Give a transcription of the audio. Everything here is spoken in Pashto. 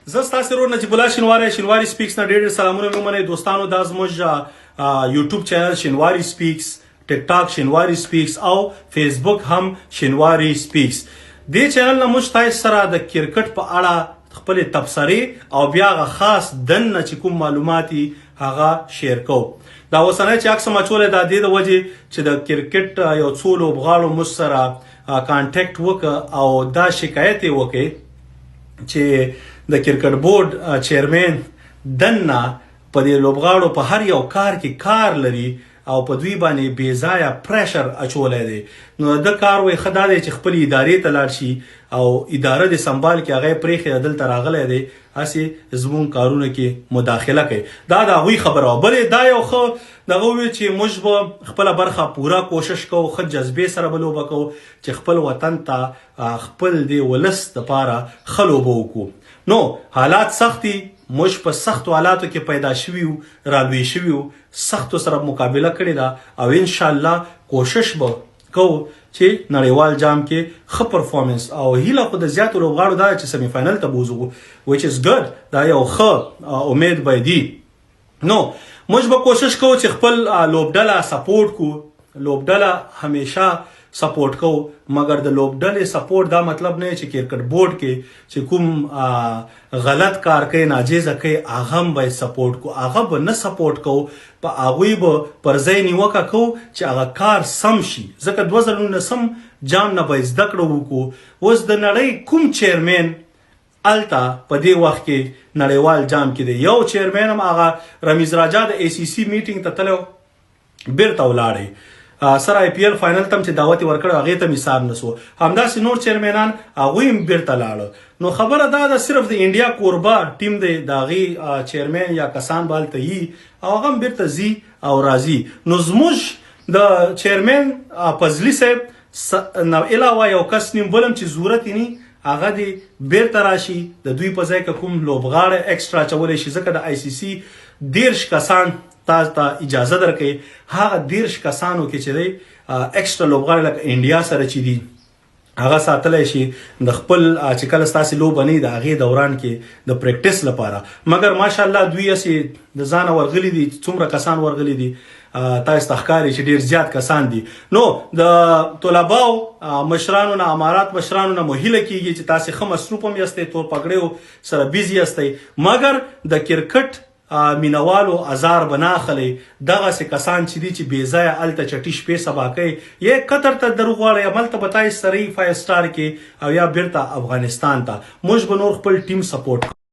زه ستاسو ورور نجیب الله شینواری، شینواری سپیکس نه ډېر ډېر سلامونه مې ومنئ. دوستانو، دا زموږ یوټیوب چینل شینواری سپیکس، ټیک ټاک شینواری سپیکس او فیسبوک هم شینواری سپیکس. دې چینل نه موږ تاسو سره د کرکټ په اړه خپل تبصرې او بیا هغه خاص دننه چې کوم معلومات هغه شیر کوو. دا اوسنی چې عکس ما اچولی، دا دې د وجې چې د کرکټ یو څو لوبغاړو موږ سره کانټیکټ وکړ او دا شکایت یې وکړ چې د کرکټ بورډ چیرمن دننه په دې لوبغاړو په هر یو کار کې کار لري او په دوی باندې بې ځایه پریشر اچولی دی. نو د کار وای ښه دا دی چې خپلې ادارې ته لاړ شي او اداره دې سمبال کړي. هغه یې پرېښې ده، دلته راغلی دی، هسې زموږ کارونه کې مداخله کوي. دا د هغوی خبره وه. بلې دا یو ښه دغه وویل چې موږ به خپله برخه پوره کوشش کوو، ښه جذبې سره به لوبه کوو چې خپل وطن ته، خپل دې ولس دپاره ښه لوبه وکړو. نو حالات سخت دي، موږ په سختو حالاتو کې پیدا شوي یو، رالوی شوي یو، سختو سره مقابله کړې ده او ان شاء الله کوشش به کوو چې نړیوال جام کې ښه پرفورمنس، او هیله خو د زیاتو لوبغاړو دا چې سیمي فاینل ته بوځو، which is good. دا یو ښه امید به دی. نو موږ به کوشش کوو چې خپل لوبډله سپورټ کو. لوبډله همیشه سپورټ کوو، مګر د لوبډلې سپورټ دا مطلب نه چې کرکټ بورډ کې چې کوم غلط کار کوي، ناجیزه کوي، هغه هم باید سپورټ کو. هغه به نه سپورټ کوو، په هغوی به پر ځای نیوکه کوو چې هغه کار سم شي، ځکه 2019 جام نه باید زده کړه وکړو. اوس د نړۍ کوم چیرمن هلته په دې وخت کې نړیوال جام کې دی؟ یو چیرمن هم، هغه رمیز راجا د ای سی سی میټینګ ته تللی، بیرته ولاړی. سره آی پی ایل فاینل تم چې دعوت ورکړ، هغه ته مثال نسو. همداسې نور چیرمنان، هغوی هم بیرته لاړه. نو خبره دا ده، صرف د انډیا کوربه ټیم دی، د هغې چیرمن یا کسان به هلته یي او هغه هم بیرته ځي او راځي. نو زموږ د چیرمن فضلي صاحب نه علاوه یو کس نیم بلم چې ضرورت یې نی، هغه دې بیرته راشي. د دوی په ځای که کوم لوبغاړی ایکسټرا چولی شي، ځکه د آی سی سی 30 کسان تا ته اجازه درکوي، هغه 30 کسانو کې چې دی ایکسټرا لوبغاړي لکه انډیا سره چې دي، هغه ساتلی شي د خپل چې کله ستاسې لوبه نه د هغې دوران کې د پریکټس لپاره. مګر ماشاءالله دوی هسې د ځانه ورغلي دي. څومره کسان ورغلي دي، تاسو ته ښکاري چې ډیر زیات کسان دي. نو د طلباو مشرانو نه، امارات مشرانو نه مو هیله کیږي چې تاسو ښه مصروف هم یاستئ، تور پګړیو سره بیزي یاستئ، مګر د کرکټ مینوالو ازار به نه اخلئ. دغسې کسان چې دي چې بې ځایه هلته چټي شپې سبا کوي، یا قطر ته دروغواړئ، هملته به تاسو سره فایو سټار کې، او یا بیرته افغانستان ته. موږ به نور خپل ټیم سپورټ.